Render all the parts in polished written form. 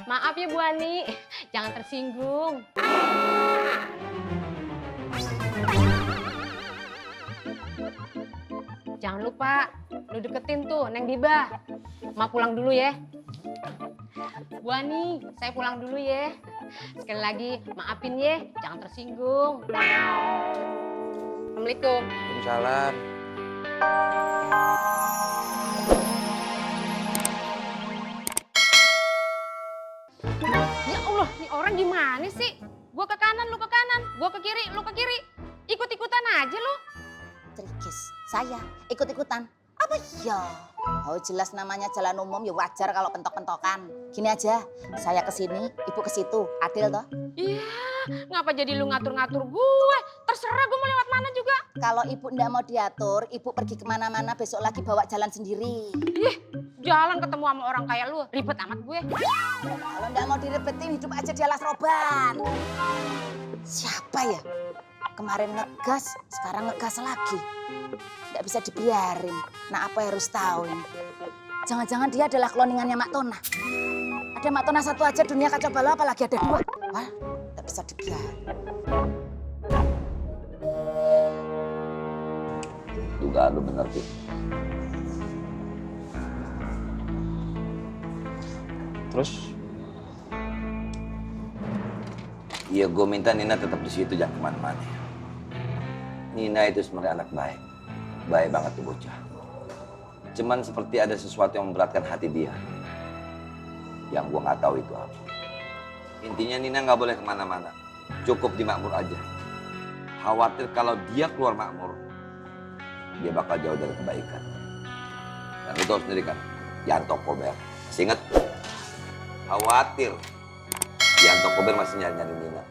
Maaf ya Bu Ani, jangan tersinggung. Jangan lupa, lu deketin tuh Neng Biba. Ma pulang dulu ya. Bu Ani, saya pulang dulu ya. Sekali lagi, maafin ya, jangan tersinggung. Assalamualaikum. Waalaikumsalam. Ya Allah, nih orang gimana sih? Gua ke kanan, lu ke kanan. Gua ke kiri, lu ke kiri. Ikut-ikutan aja lu. Trikis, saya ikut-ikutan. Apa ya? Oh jelas namanya jalan umum ya wajar kalau pentok-pentokan. Gini aja, saya ke sini, ibu ke situ. Adil toh? Iya, ngapa jadi lu ngatur-ngatur gue? Terserah gue mau lewat mana juga. Kalau ibu ndak mau diatur, ibu pergi kemana-mana besok lagi bawa jalan sendiri. Ih, jalan ketemu sama orang kayak lu, ribet amat gue. Kalau ndak mau diribetin, hidup aja di alas roban. Siapa ya? Kemarin ngegas, sekarang ngegas lagi. Nggak bisa dibiarin. Nah apa yang harus tahu ini? Jangan-jangan dia adalah kloningannya Mak Tona. Ada Mak Tona satu aja dunia kacau balau apalagi ada dua. Wah, nggak bisa dibiarin. Dugaan lu bener, Pi. Terus? Iya, gue minta Nina tetap di situ, jangan kemana-mana. Nina itu sebenarnya anak baik. Baik banget tuh bocah. Cuman seperti ada sesuatu yang memberatkan hati dia. Yang gue nggak tahu itu apa. Intinya Nina nggak boleh kemana-mana. Cukup di Makmur aja. Khawatir kalau dia keluar Makmur, dia bakal jauh dari kebaikan. Dan lu tahu sendiri kan, Yanto Kober. Masih inget? Khawatir Yanto Kober masih nyari-nyari Nina.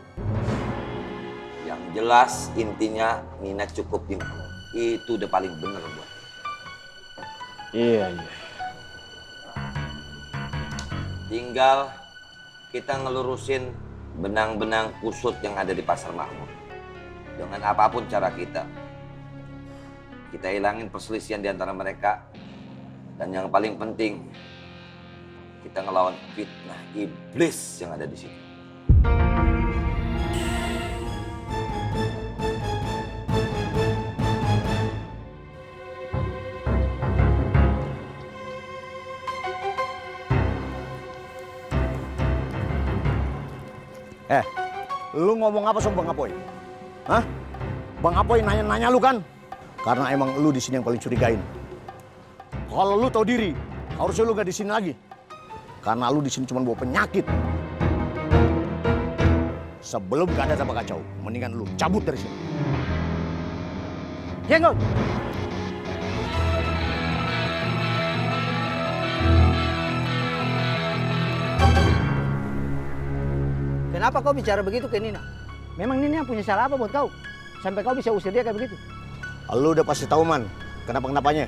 Yang jelas intinya Nina cukup di Makmur. Itu udah paling bener buat. Iya. Tinggal kita ngelurusin benang-benang kusut yang ada di Pasar Makmur. Dengan apapun cara kita. Kita hilangin perselisihan di antara mereka. Dan yang paling penting, kita ngelawan fitnah iblis yang ada di situ. Lu ngomong apa sama Bang Apoy? Hah? Bang Apoy nanya-nanya lu kan? Karena emang lu di sini yang paling curigain. Kalau lu tahu diri, harusnya lu gak di sini lagi. Karena lu di sini cuma bawa penyakit. Sebelum gak ada tambah kacau, mendingan lu cabut dari sini. Jenggot! Kenapa kau bicara begitu ke Nina? Memang Nina yang punya salah apa buat kau? Sampai kau bisa usir dia kayak begitu? Lu udah pasti tahu, Man. Kenapa-kenapanya?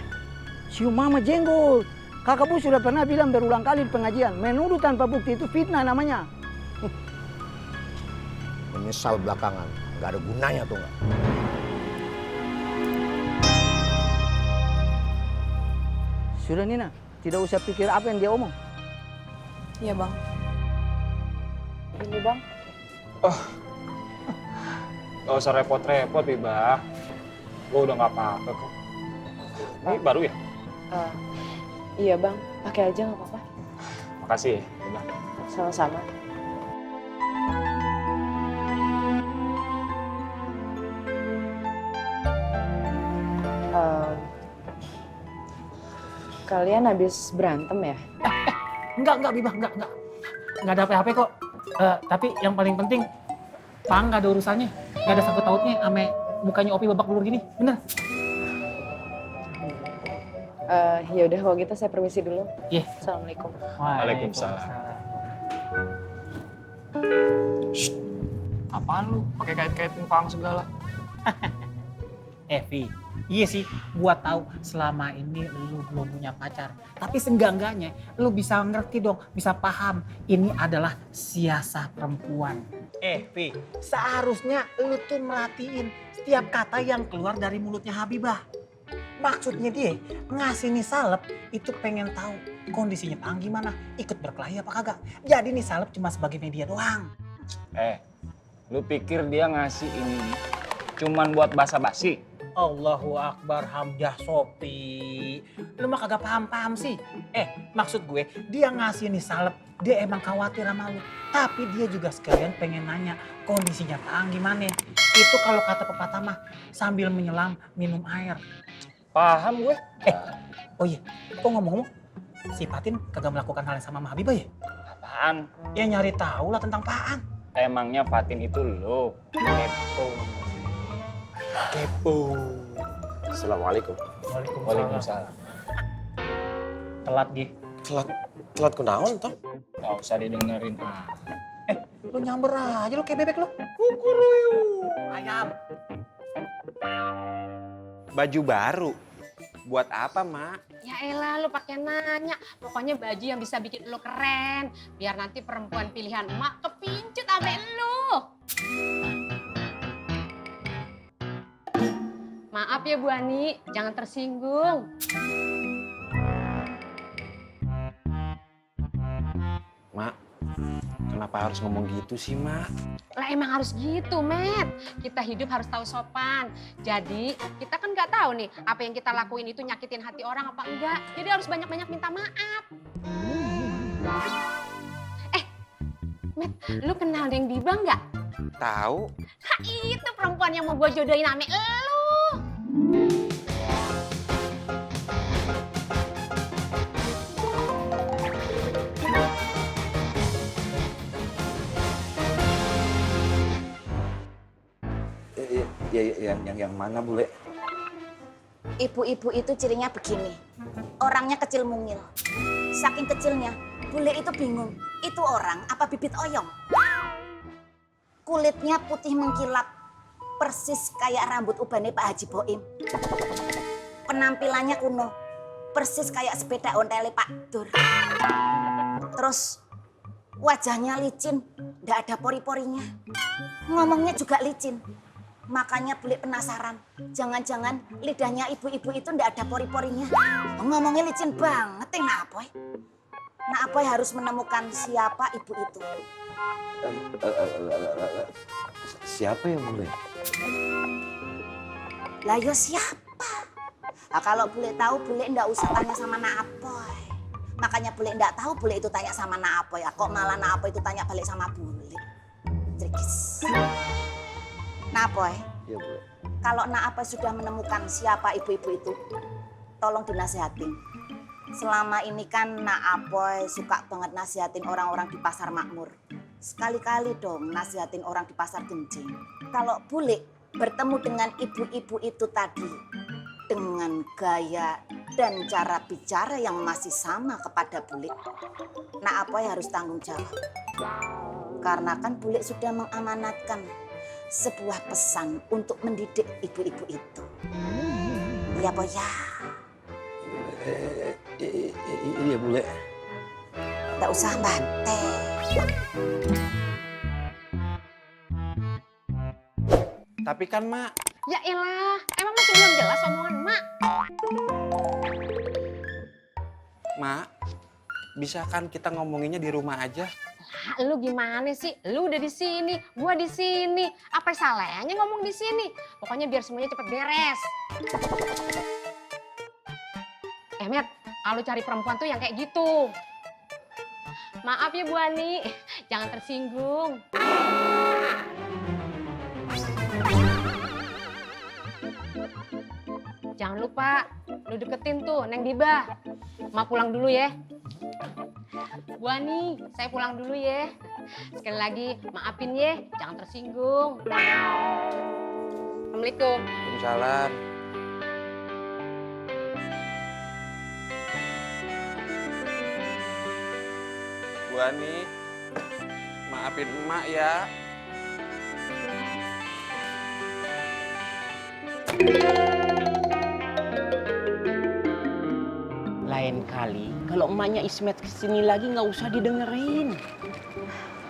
Siu Mama Jenggot. Kakak Bu sudah pernah bilang berulang kali di pengajian. Menuduh tanpa bukti itu fitnah namanya. Menyesal belakangan. Gak ada gunanya tuh nggak? Sudah Nina, tidak usah pikir apa yang dia omong. Iya bang. Ini bang. Gak usah repot-repot, Biba. Gue udah gak apa-apa kok. Ini baru ya? Iya bang, pakai aja nggak apa-apa. Makasih ya, Biba. Sama-sama. Kalian habis berantem ya? Enggak, Biba, enggak. Enggak ada apa-apa kok. Tapi yang paling penting, Pang nggak ada urusannya. Nggak ada sangkut pautnya sama mukanya Opi babak belur gini. Bener? Ya udah kalau gitu saya permisi dulu. Iya. Assalamualaikum. Waalaikumsalam. Apaan lu? Pakai kait-kaitin Pang segala. Vi, iya sih, gua tahu selama ini lu belum punya pacar. Tapi seenggak-enggaknya lu bisa ngerti dong, bisa paham. Ini adalah siasat perempuan. Vi, seharusnya lu tuh merhatiin setiap kata yang keluar dari mulutnya Habibah. Maksudnya dia ngasih nih salep itu pengen tahu kondisinya Paang gimana, ikut berkelahi apa kagak. Jadi nih Salep cuma sebagai media doang. Lu pikir dia ngasih ini cuman buat basa-basi? Allahu Akbar, Hamdah Sopi. Lu mah kagak paham-paham sih. Maksud gue, dia ngasih nih Salep, dia emang khawatir sama lu. Tapi dia juga sekalian pengen nanya kondisinya Paang gimana. Itu kalau kata pepatah mah, sambil menyelam minum air. Paham gue. Oh iya, kok ngomong-ngomong, si Patin kagak melakukan hal yang sama sama Habibah ya? Apaan? Ya nyari tahu lah tentang Paang. Emangnya Fatin itu lo? Kepo. Kepo. Assalamualaikum. Waalaikumsalam. Telat, Gi. Telat kunaon toh? Gak usah didengerin. Lu nyamber aja lu kayak bebek lu. Kukuruyu. Ayam. Baju baru. Buat apa, Mak? Ya elah lu pakai nanya. Pokoknya baju yang bisa bikin lu keren. Biar nanti perempuan pilihan emak kepincut ame lu. Maaf ya Bu Ani, jangan tersinggung. Mak, kenapa harus ngomong gitu sih, Mak? Lah emang harus gitu, Met. Kita hidup harus tahu sopan. Jadi kita kan nggak tahu nih apa yang kita lakuin itu nyakitin hati orang apa enggak. Jadi harus banyak-banyak minta maaf. Met, lu kenal Deng Diba nggak? Tahu? Hah, itu perempuan yang mau gue jodohin ame lu. Yang mana, Bule? Ibu-ibu itu cirinya begini. Orangnya kecil mungil. Saking kecilnya, bule itu bingung. Itu orang apa bibit oyong? Kulitnya putih mengkilap. Persis kayak rambut ubannya Pak Haji Boim. Penampilannya kuno. Persis kayak sepeda ontele Pak Dur. Terus wajahnya licin. Nggak ada pori-porinya. Ngomongnya juga licin. Makanya bule penasaran, jangan-jangan lidahnya ibu-ibu itu ndak ada pori-porinya. Ngomongnya licin banget, Nak Apoy. Nak Apoy harus menemukan siapa ibu itu. Siapa ya, Bule? Lah yo siapa? Nah, kalau bule tahu, bule ndak usah tanya sama Nak Apoy. Makanya bule ndak tahu, bule itu tanya sama Nak Apoy. Kok malah Nak Apoy itu tanya balik sama bule. Trikis. Nak Apoy, Iya, Bule. kalau Nak Apoy sudah menemukan siapa ibu-ibu itu, tolong dinasehatin. Selama ini kan Nak Apoy suka banget nasihatin orang-orang di pasar makmur. Sekali-kali dong nasihatin orang di pasar genjing. Kalau bule bertemu dengan ibu-ibu itu tadi, dengan gaya dan cara bicara yang masih sama kepada bule, Nak Apoy harus tanggung jawab. Karena kan bule sudah mengamanatkan sebuah pesan untuk mendidik ibu-ibu itu. Iya, Boy ya. Iya, Bule. Nggak usah bante. Tapi kan, Mak, Ya elah, emang masih belum jelas omongan Mak? Mak, bisa kan kita ngomonginnya di rumah aja? Ah, lu gimana sih? Lu udah di sini, gua di sini. Apa salahnya ngomong di sini? Pokoknya biar semuanya cepet beres. Met, kalau cari perempuan tuh yang kayak gitu. Maaf ya Bu Ani, jangan tersinggung. Jangan lupa, lu deketin tuh Neng Diba. Ma pulang dulu ya. Bu Ani, saya pulang dulu ya. Sekali lagi, maafin ya, jangan tersinggung. Assalamualaikum. Waalaikumsalam. Bu Ani, maafin emak ya. Lain kali, kalau emaknya Ismet kesini lagi nggak usah didengerin.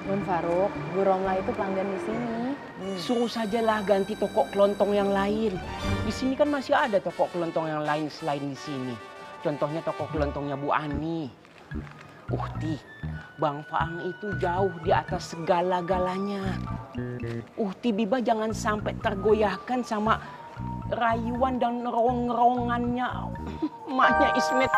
Bun Faruk, Bu Romla itu pelanggan di sini. Suruh sajalah ganti toko kelontong yang lain. Di sini kan masih ada toko kelontong yang lain selain di sini. Contohnya toko kelontongnya Bu Ani. Uhti, Bang Faang itu jauh di atas segala-galanya. Uhti Biba jangan sampai tergoyahkan sama rayuan dan rong-rongannya emaknya Ismet.